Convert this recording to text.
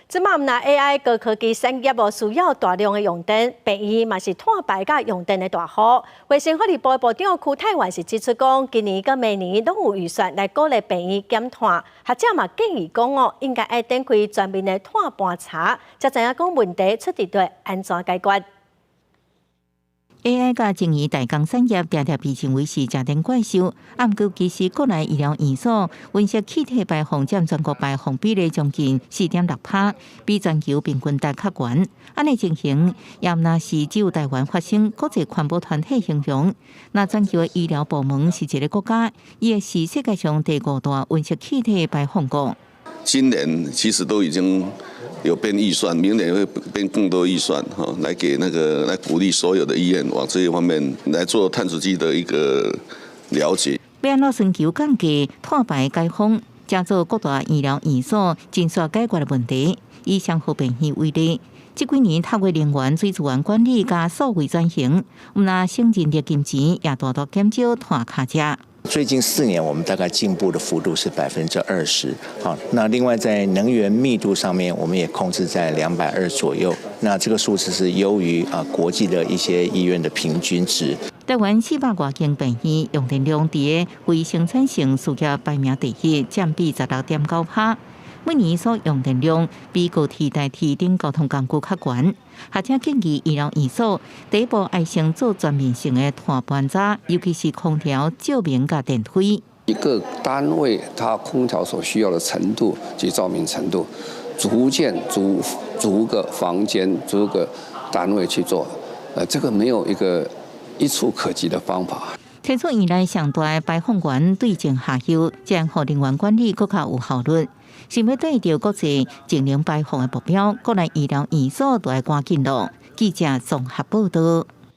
這馬毋但 AI 高科技產業哦，需要大量的用電，病院嘛是碳排佮用電的大戶。衛生福利部部長邱泰源是指出講，今年佮明年攏有預算來鼓勵病院減碳。學者嘛建議講哦，應該愛展開全面的碳盤查，才知影講問題出佇佗按怎解決。 AI 佮精緻代工產業常常被認為是食電怪獸，啊，毋過其實國內醫療院所溫室氣體排放佔全國排放比例將近4.6%，比全球平均值較懸。按呢情形也毋若是只有台灣發生，國際環保團體形容，若全球的醫療部門是一個國家，伊會是世界上第五大溫室氣體排放國。今年其實都已經有編預算，明年會編更多預算，哈，來給那個來鼓勵所有的醫院往這一方面來做碳足跡的一個了解。欲按怎尋求降低碳排解放，成做各大醫療院所真需解決的問題。以雙和病院為例，這幾年透過能源水資源管理佮數位轉型，毋但省人力金錢，也大大減少碳跤跡。最近4年，我們大概進步的幅度是20%。好，那另外在能源密度上面，我們也控制在220左右。那這個數字是優於國際的一些醫院的平均值。台灣400外間病院用電量佇非生產性事業排名第一，佔比16.9%。每年所用電量比高鐵、台鐵等交通工具較懸。學者建議醫療院所第一步愛先做全面性的碳盤查，尤其是空調、照明佮電梯。一個單位，它空調所需要的程度及照明程度，逐漸逐逐個房間、逐個單位去做，這個沒有一個一蹴可幾的方法。提出院內上大的排放源對症下藥，這樣予能源管理閣較有效率。想欲對著國際淨零排放的目標，國內醫療院所都愛趕緊囉。記者綜合報道。